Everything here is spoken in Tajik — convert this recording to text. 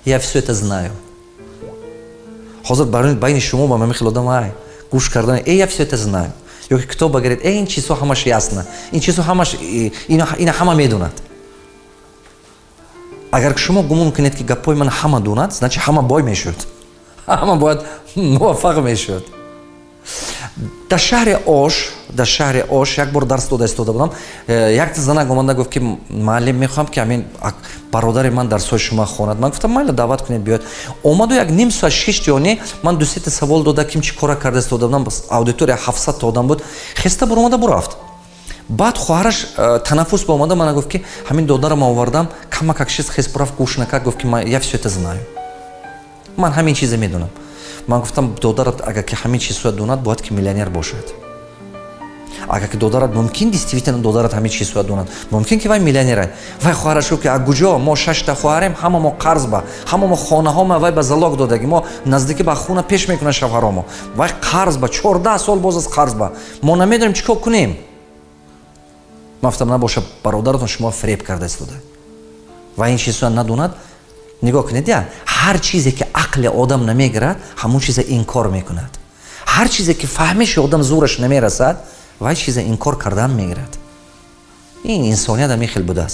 «Я все это знаю». Ҳозир байни шумо ба ман хел одам ай гӯш кардан: «Э, я все это знаю». Ё ки китоб багиред: «Э, ин чизҳо ҳамаш ясно, ин чизҳо ҳамаш, ина ҳама медонад». Агар шумо гумон кунед, ки гапҳои ман ҳама донад, значит, ҳама бой мешуд, ҳама бояд муваффақ мешуд. Дар шаҳри Ош як бор дарс дода истода будам. Як занак омада гуфт, ки: «Муаллим, мехоҳам, ки ҳамин бародари ман дарсҳои шумо хонад». Ман гуфтам: «Майла, даъват кунед, биёд». Омаду як ним соат шишт ё не, ман ду-сета савол дода, ким чӣ кора карда истода будам. Аудитория 700-та одам буд. Хеста буромада бурафт. Баъд хоҳараш танаффус ба омада мана гуфт, ки ҳамин додарам овардам. Камакак шист, хес бурафт, гӯш накард, гуфт, ки: «Я все это знаю, ман ҳамин чизе медонам». Ман гуфтам: «Додарат агар ки ҳамин чизҳоя донад, бояд ки миллионер бошад». Агар ки додарат, мумкин, действительно додарат ҳамин чизҳоя донад, мумкин ки вай миллионера. Вай хоҳараш гуфт, ки: «А куҷо? Мо шашта хоҳарем, ҳама мо қарз ба, ҳама мо хонаҳома вай ба залог додаги, мо наздикӣ ба хона пеш мекунад шавҳаромо, вай қарз ба, 14 сол боз аз қарз ба, мо намедонем чӣ кор кунем». Ман гуфтам: «Набоша бародаратон шумо фиреб карда истода ва ин чизҳоя надонад?» Нигоҳ кунед, я ҳар чизе ки ақли одам намегирад, ҳамон чиза инкор мекунад. Ҳар чизе ки фаҳмиши одам зӯраш намерасад, вай чиза инкор кардан мегирад. Ин инсоният ҳамин хел будааст.